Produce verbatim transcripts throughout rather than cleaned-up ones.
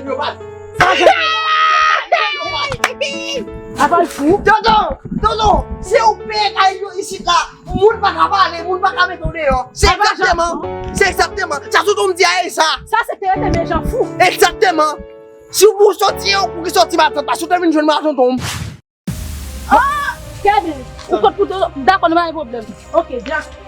Yo pa. Sa se yo pa. Apa l fou? Tonton, tonton, se ou peye kay yo isit la. Moun pa ka pale, moun pa ka mete w deyò. Se egzakteman, se egzakteman. Sa tonton m di a e sa. Sa se te rete men jan fou. Egzakteman. Si w pou soti, ou pou ki soti matant, paske w te vin jwenn mwen a tonton m. Ah! Kevin, ou sot pou tonton, dakò, nou pa gen pwoblèm. Ok, dakò.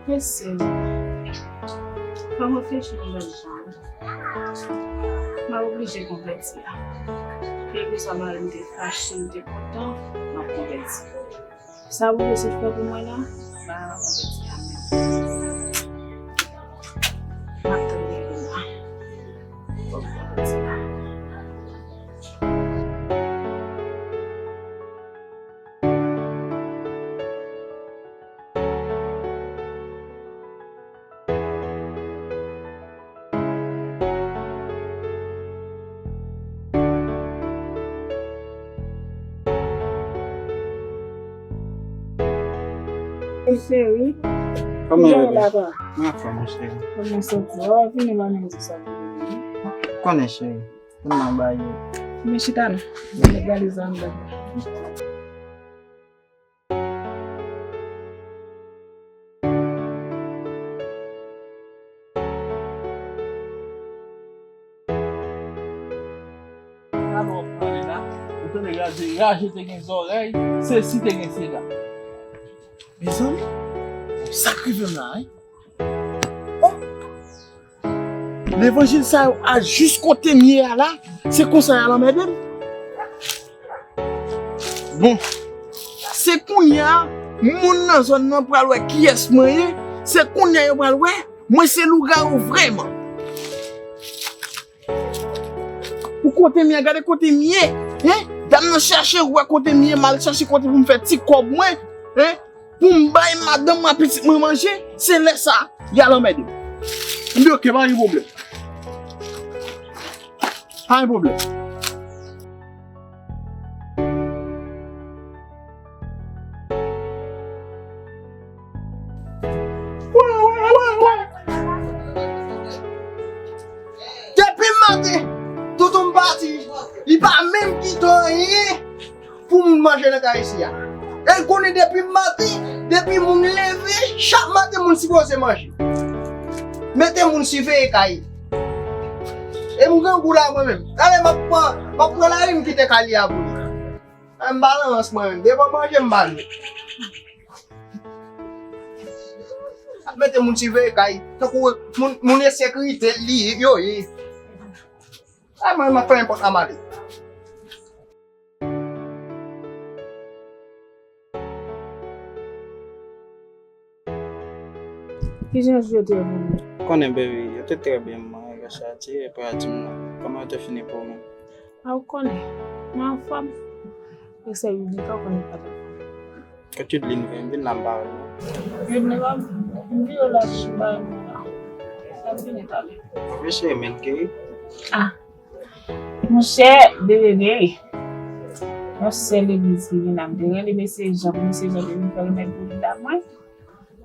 Mesye, fò m reflechi yon lòt jan. M ap oblije konvèti a. Kèlkeswa mari m te fache, m te kontan, m ap konvèti. Sa Bondye sot fè pou mwen la, m pa konvèti a menm. M ap tann demen an. Fò m konvèti a. Cheri, kòman w ye, bebe? Mwen anfòm, cheri. Kòman w santi? W ap vini la menm di sa pou mwen. Konnen, cheri. Kòman w ye? Men chita non. Mwen met valiz la anndan. Gade w ap pale la, ou tande raje, raje te gen zòrèy, sesi te gen sila. Mezanmi, sa k rive m la, wi? Oh! Levanjil sa yo a jis kote m ye a la, se konsa y al anmède m. Bon, se kounye a, moun nan zòn nan pral wè kiyès mwen ye, se kounye a yo pral wè, mwen se lougawou vrèman. Pou kote m ye, gade kote m ye, hein? Dam nan chache wè kote m ye, m al chache kote pou m fè ti kòb mwen, hein? Pou m bay madanm mwen, pitit mwen manje, se lè sa, y al anmède m. M di, ok, pa gen pwoblèm. Pa gen pwoblèm. Depi maten, tonton m pati, li pa menm kite anyen pou moun manje nan kay isi a. E l konnen depi maten, depi moun leve, chak maten moun sipoze manje. Mete moun siveye kay. E m grangou la mwen menm. Talè m ap pran, m ap pran lari m kite kay li a pou li. A, m pa nan rans mwen menm. Devan manje m pa lwe. Ap mete moun siveye kay. Tankou moun, moun ensekirite li, yo ye. A, mwen, m ap fè nenpòt la m ale. Kijan jou yo te ye pou ou? Konnen, baby, yo te trè byen, manman, yo chati, epi a di m nan. Kòman yo te fini pou ou menm? A, ou konnen, mwen anfòm. E sè Yudlin ka konnen pa t anfòm. Kot Yudlin vin, vin la m pa wè l non. Yudlin pa, m di yo la jis ba mwen la. L ap vini talè. Wi cheri, men l geri. A. Monchè, bebe geri. Yon sèl legliz ki vin la, m te rele mesye Jan, pou mesye Jan te vin fè remèd pou dam mwen.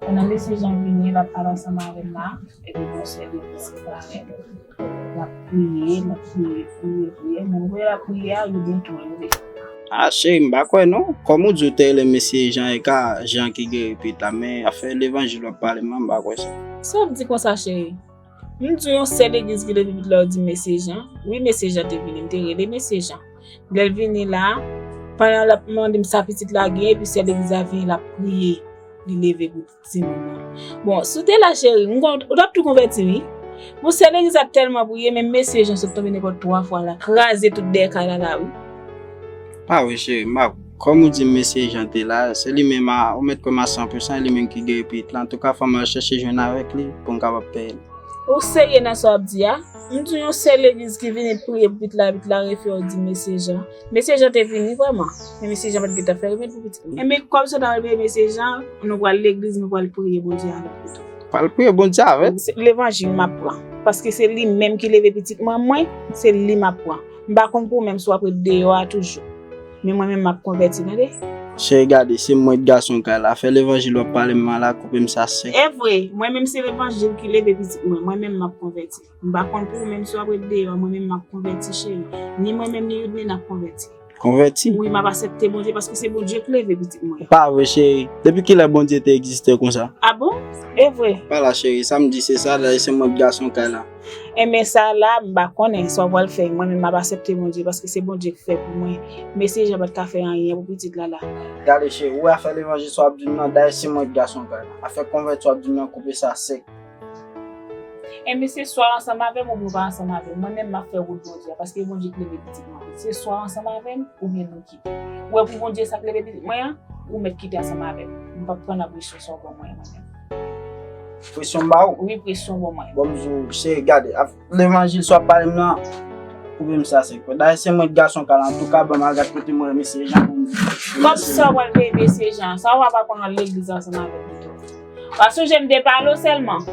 Pandan mesye Jan vini, l ap pale ansanm avè m la, epi yon sèl legliz ki parèt. L ap priye, l ap priye, priye, priye. Menm kote l ap priye a, yo byen tou leve. A, cheri, m pa kwè non. Kòm ou di ou te rele mesye Jan, e ka Jan ki geri pitit la, men afè levanjil w ap pale m nan, m pa kwè sa. Sa w ap di konsa, cheri? M di w yon sèl legliz ki leve pitit la, w di mesye Jan. Wi, mesye Jan te vini, m te rele mesye Jan. Lè l vini la, pandan l ap mande m sa pitit la gen, epi sèl legliz la vini, l ap priye, li leve pou timoun nan. Bon, si w te la, cheri, m konn, ou t ap tou konvèti, wi. Bon, sèl legliz la tèlman priye, menm mesye Jan sot tonbe nenpòt twa fwa la, kraze tout dèyè kay la la, wi. A wi, cheri, m pa Kòm ou di m mesye Jan te la, se li menm a, ou mèt kwè m a san pou san, e li menm ki genyen pitit la. Antouka, fò m al chèche jwenn avèk li pou m kapab peye l. Ou serye nan sa w ap di a? M di w yon sèl legliz ki vini priye pou pitit la, pitit la refè w di mesye Jan. Mesye Jan te vini vrèman, men mesye Jan pa t gentan fè remèd pou pitit mwen. Enben, kòm sa w ta peye mesye Jan, nou pral legliz, nou pral priye Bondye avèk ou tou. Pral priye Bondye avè l. Se levanjil m ap pran. Paske se li menm ki leve pitit mwen, mwen, se li m ap pran. M pa konn pou ou menm si w ap ret deyò a toujou. Men mwen menm m ap konvèti, tande. Cheri, gade, se mwen k gason kay la. Afè levanjil w ap pale m la, koupe m sa sèk. Evre, mwen menm se levanjil ki leve pitit mwen. Mwen menm m ap konvèti. M pa konn pou ou menm si w ap ret deyò a, mwen menm m ap konvèti, cheri. Ni mwen menm, ni Youdnine n ap konvèti. Konvèti? Wi, m ap asèpte Bondye paske se Bondye k leve pitit mwen. Pa vre, cheri. Depi kilè Bondye te egziste konsa? A bon? Evre. Pa la, cheri. Sa m di se sa la, e se mwen k gason kay la. Enben, sa la, m pa konnen sa w pral fè. Mwen menm, m ap asèpte Bondye paske se Bondye k fè pou mwen. Mesye Jan pa t ka fè anyen pou pitit la la. Gade, cheri, ou wè afè levanjil sa w ap di m nan, dayè se mwen k gason kay la. Afè konvèti w ap di m nan, koupe sa sèk. Enben se swa w ansanm avè m oubyen w pa ansanm avè m. Mwen menm m ap fè wout Bondye a, paske Bondye k leve pitit mwen. Se swa w ansanm avè m oubyen nou kite. Ou wè pou Bondye sa k leve pitit mwen an, ou mèt kite ansanm avè m. M p ap pran nan presyon sa w ban mwen an mwen menm. Presyon m ba ou? Wi, presyon w ban mwen. Bon, m di w, cheri, gade, levanjil sa w ap pale m nan, koupe m sa sèk. Dayè se mwen k gason kay la, antouka, ban m al gad kote mwen, mesye Jan pou m. Kòm sa w pral peye mesye Jan, sa w pa konn al legliz ansanm avè m pito. Pa sonje m te pale w sèlman.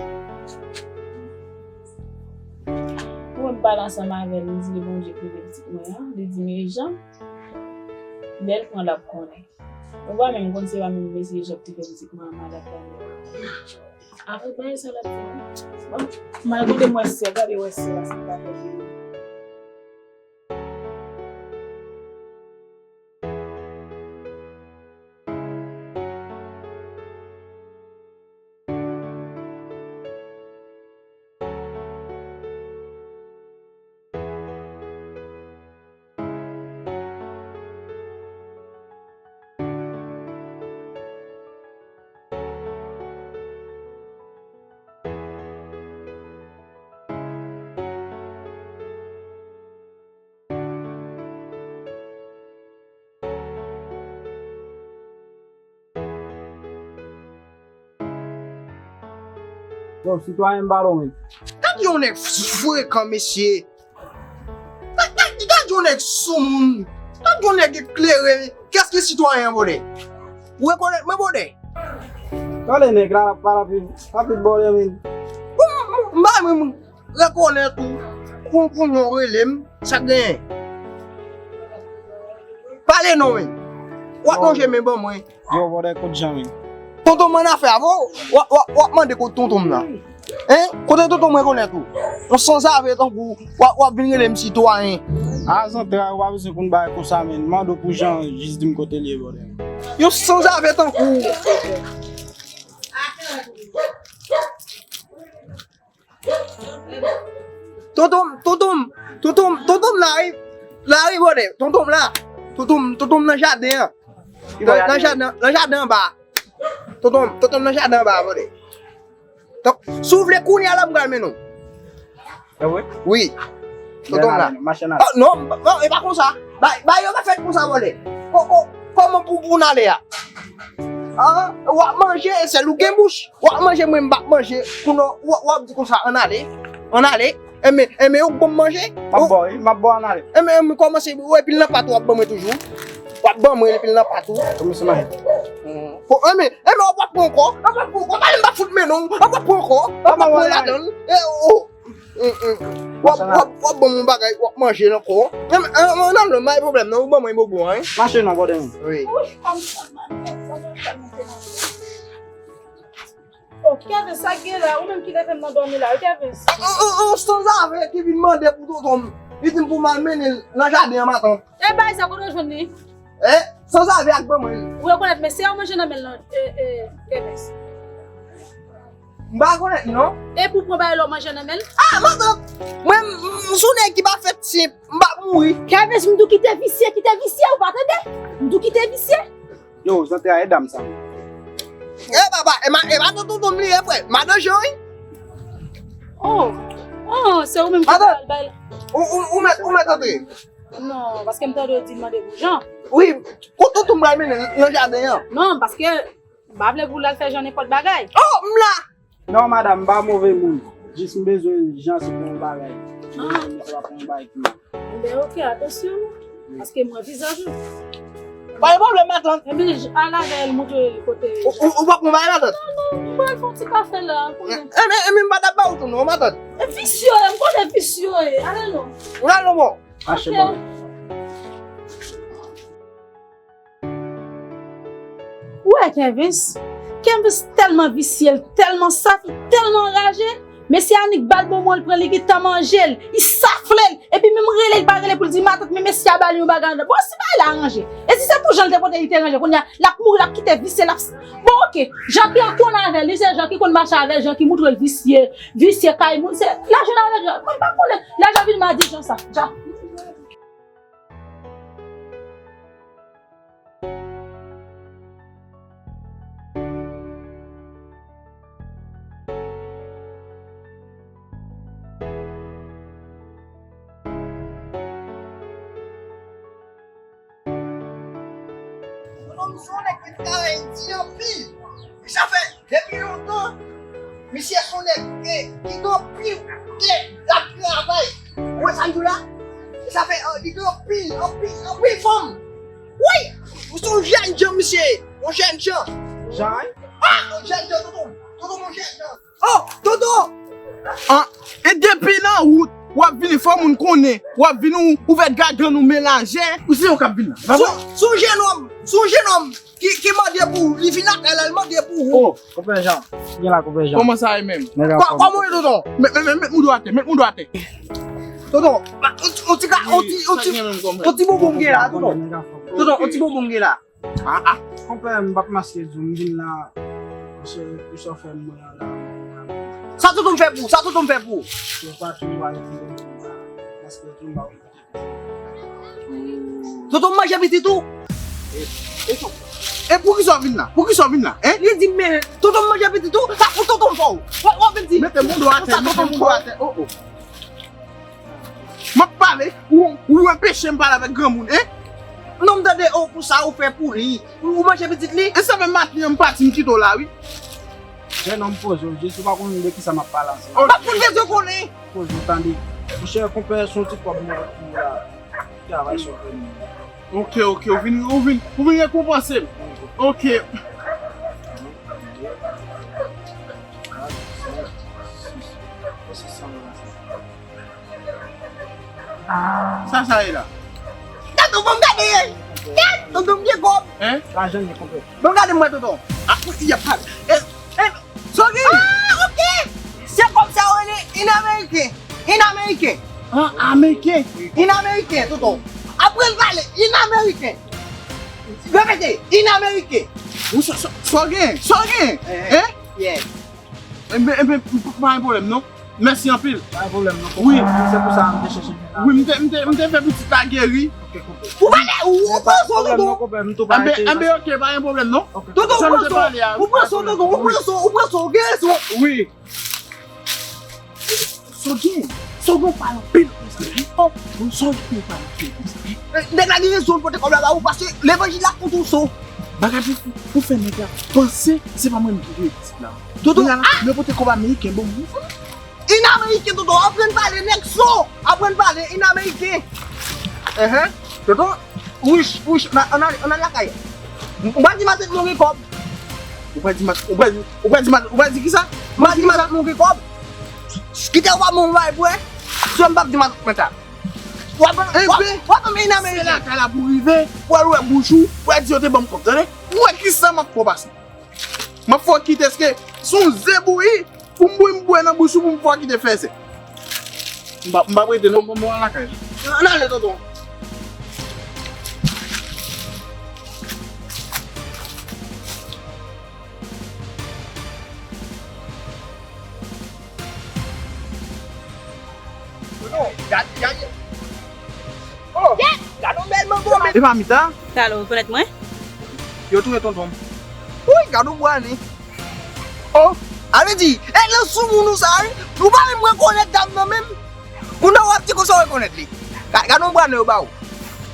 Ou wè m pale ansanm avè l, m di li Bondye k leve pitit mwen an, li di men Jan, lè l pran l ap konnen. Ou pa menm konn se pa menm mesye Jan k te fè pitit mwen an malad la menm. Avèk bagay sa l ap fè an. Bon, m al gade m wè sè, gade wè sè a sa l ta fè pou li. Bon, sitwayen m ba lòm wi. Gad yon nèg frekan mesye. Gad, gad, gad yon nèg soumoun. Gad yon nèg eklere. Kiyès ki sitwayen an, bwodè? Ou rekonèt mwen, bwodè? Tande nèg la, l ap pale anpil, anpil bòlè menm. M pa menm rekonèt ou. Pou, pou non rele m, sa k genyen? Pale non menm. W ap lonje men ban mwen. Yo, bwodè, kot Jan menm? Tonton m annafè avè w, w ap, w ap, w ap mande kot tonton m nan. Hein? Kote tonton m rekonèt ou? Yon sanzave tankou w, w ap, w ap vin rele m sitwayen. A zantray, ou pa bezwen konn bagay konsa menm. Mande w pou Jan, jis di m kote l ye, bwodè. Yon sanzave tankou w. Tonton m, tonton m, tonton m, tonton m la wi, la wi, bwodè. Tonton m la. Tonton m, tonton m nan jaden an. Nan, nan jaden, nan jaden anba. Tonton m, tonton m nan jaden anba, bwodè. Donk, si w vle kounye a la, m pral mennen w. E vre? Wi. Tonton m la. Mache n ale. Oh, non, non, e pa konsa. Bay, bay yo pa fèt konsa, bwodè. Ko, ko, kòman pou, pou n ale a? Ah, w ap manje, sèl ou gen bouch. W ap manje, mwen m p ap manje. Kounye w, w ap di konsa, ann ale. Ann ale. Enben, enben, ou k ban m manje? M ap ba w, wi, m ap ba w, ann ale. Enben, enben, kòmanse, w epi l nan pat ou w ap ban mwen toujou. W ap ban mwen epi l nan pat ou. Kòmanse manje. Bon, enben, enben, w ap pran ankò. W ap pran ankò. Talè m p ap fout mennen w. W ap pran ankò. W ap pran ladan l. E, oh. W ap, w ap, w ap ban m yon bagay, w ap manje l ankò. Enben, enben, ann ale, m pa gen pwoblèm, non, ou ban mwen bobo an, wi. Mache non, bwodè m. Wi. Oh, Kevens, sa k gen la? Ou menm ki leve m nan dòmi la, wi, Kevens. On, on, on sanzave ki vin mande pou tonton m. Li di m pou m al mennen l nan jaden an matant. E bay sa, kote w jwenn li? Eh, sanzave a k ban mwen li. Ou rekonèt mesye a ou manje nan men l lan, eh, eh, Kevens? M pa rekonèt li, non. E pou pran bagay la ou manje nan men l? Ah, matant! Mwen, m, m sou nèg ki pa fèt senp, m p ap mouri. Kevens, m di w kite visye, kite visye, ou pa tande? M di w kite visye. Yo, zantray e dam sa. E papa, e ma, e pa tonton m li ye, frè. Madan Jan, wi. Oh, oh, se ou menm ki pral bay la. Ou, ou, ou mèt, ou mèt antre. Non, paske m tande w di l mande pou Jan. Wi, kote tonton m pral mennen l nan jaden an? Non, paske m pa vle pou l al fè Jan nenpòt bagay. Oh, m la! Non, madanm, m pa move moun. Jis m bezwen Jan se pou yon bagay. M bezwen misye pa pou yon bagay ki mal. Enben, oke, atansyon, non. Paske m wè vizaj ou. Pa gen pwoblèm, matant. Enben, j-, al avè l, montre l kote. Ou, ou, ou p ap pran bagay, matant? Non, non, m pral fè yon ti kafe la, konnen. Enben, enben, m pa t ap ba ou tou, non, matant. E visye, m konnen visye, ale non. Ou la, non, bon. Mache, bon. Ou wè Kevins? Kevins tèlman visye, l tèlman saf, li tèlman anraje. Mesye a annik ba l bonbon, l pran, li gentan manje l, li safle l. Epi menm rele, li pa rele pou l di matant, men mesye a ba li yon bagay anndan. Bon, si bagay la ranje. E si se pou jan l te pote, li te ranje. Kounye a, l ap mouri, l ap kite visye, l ap. Bon, oke. Jan ki konn avè l, li se Jan ki konn mache avè l, Jan ki moutre l visye, visye kay moun, se lajan avè l, Jan. Mwen pa konnen, lajan vin madijan sa. Jan. Bonòm, se yon nèg ki travay di anpil. Sa fè depi lontan, misye se yon nèg ki, ki gen anpil tè, l ap travay. Ou wè sa m di w la? Sa fè, euh, li gen anpil, anpil, anpil fanm. Wi! Ou se yon jèn jan, misye. Yon jèn jan. Jan, wi. Ah, yon jèn jan, tonton. Tonton, yon jèn jan. Oh, tonton! Ah, e depi nan wout, w ap vini, fò moun konnen. W ap vini, ou, ou fè gagann ou melanje. Ou se yon k ap vin la. Se, se yon jennonm, se yon jennonm ki, ki mande pou ou, li vin atè la, li mande pou ou. Oh, konpè Jan. Gen la, konpè Jan. Kòman sa ye menm? Kò-, kòman w ye, tonton? Met, met, met, met moun dwatè, met moun dwatè. Tonton, yon ti, yon ti ka, yon ti, yon ti, yon ti bonbon m gen la, tonton. Tonton, yon ti bonbon m gen la. Ah, ah. Konpè, m p ap maske di w, m vin la, se pou sa w fè m mwen la. Sa tonton m fè pou ou? Sa tonton m fè pou ou? Yo pa toujou al di m maske di w, m pa konn kote. Tonton m manje pitit ou? E, e, e pou ki sa w vin la? Pou ki sa w vin la? Hein? Li di m, men, tonton m manje pitit ou? Sa pou tonton m fè w? W, w ap vin di. Mete moun dwatè, mete moun dwatè. Oh, oh. M ap pale, ou, ou anpeche m pale avèk granmoun, en? Non, m tande, oh, pou sa ou fè pou li. Ou, ou manje pitit li? E se menm maten an m pati, m kite w la, wi. Jennonm, poze w, jis ou pa konn de kisa m ap pale ansanm avèk ou. M ap fout bezwen konnen. Poze w, tande. Monchè, konpè, se yon ti kòb mwen pou la. Travay sou kò m. Ok, ok, ou vin, ou vin, ou vin rekonpanse m. Ok. Sa, sa ye la? Gade, bon, gade. Gade, tonton, m gen kòb. Hein? Lajan gen konpè. Bon, gade mwen, tonton. Ah, y ap pale. Eh, eh, Sorry. Ah, ok. Se kòb sa yo rele in ameriken. In ameriken. Ah, ameriken. In ameriken, tonton. Aprann pale, in ameriken. Repete, in ameriken. Ou sa, sa, sa w gen? Sa w gen? Eh, eh? Yeah. Enben, enben, pa gen pwoblèm, non. Mèsi anpil. Pa gen pwoblèm, non. Wi. Se pou sa m te chèche vin la. Wi, m te, m te, m te fè pitit la geri. Ok, konpè. Ou pale, ou, ou pran swen tonton. Enben, enben, ok, pa gen pwoblèm, non. Tonton, ou pran swen, ou pran swen, tonton, ou pran swen, ou pran swen, ou gen swen. Wi. Sa w gen, sa w gen, w pale anpil konsa, wi. Oh, sa w gen, w pale anpil konsa, wi. Eh, nèg la gen rezon l pote kòb la ba ou, paske levanjil la kont ou so. Bagay pou, pou fè nèg la panse se pa mwen menm ki voye pitit la. Tonton, ah! Yo pote kòb ameriken ban mwen. In ameriken, tonton, aprann pale, nèg so. Aprann pale, in ameriken. Enhen. Tonton, wouch, wouch, ann ale, ann ale lakay. M pral di matant mwen gen kòb. Ou pral di mat-, ou pral, ou pral di mat-, ou pral di kisa? M pral di matant mwen gen kòb. Kite w ap mwen bay bwè. Sou m p ap di matant mwen sa. W ap, w ap, w ap anmennen Ameriken. Se lakay la pou rive, pou al wè bouch ou, pou al di yo te ban m kòb, tande? Ou wè kisa m ap fè w pase. M ap fè w kite, èske se yon ze bouyi pou m bouyi m bwè nan bouch ou pou m fè w kite fèzè. M pa, m pa prete non, bon, bon, al lakay la. Ann ale, tonton. Tonton, gad, gad. Oh, gad yon bèl mango, men. E pa Mita? Sa lè w rekonèt mwen? Yo touye tonton m. Wi, gad yon bwa nen. Oh, a vle di, e lè sou moun ou sa, wi. Ou pa menm rekonèt dam nan menm. Kounye a w ap di konsa w rekonèt li. Ga-, gad yon bwa nen yo ba ou.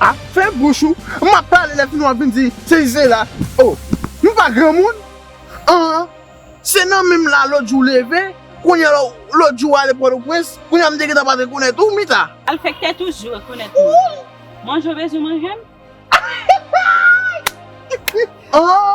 A, fè bouch ou. M ap pale lè fini w ap vin di sesi sela. O, nou pa granmoun? An, se nan menm la lòt jou leve, kounye a lòt jou ale Pòtoprens, kounye a m te gentan pa t rekonèt ou, Mita. Al fè k tèt ou jou rekonèt mwen. Manje w bezwen manje m? An,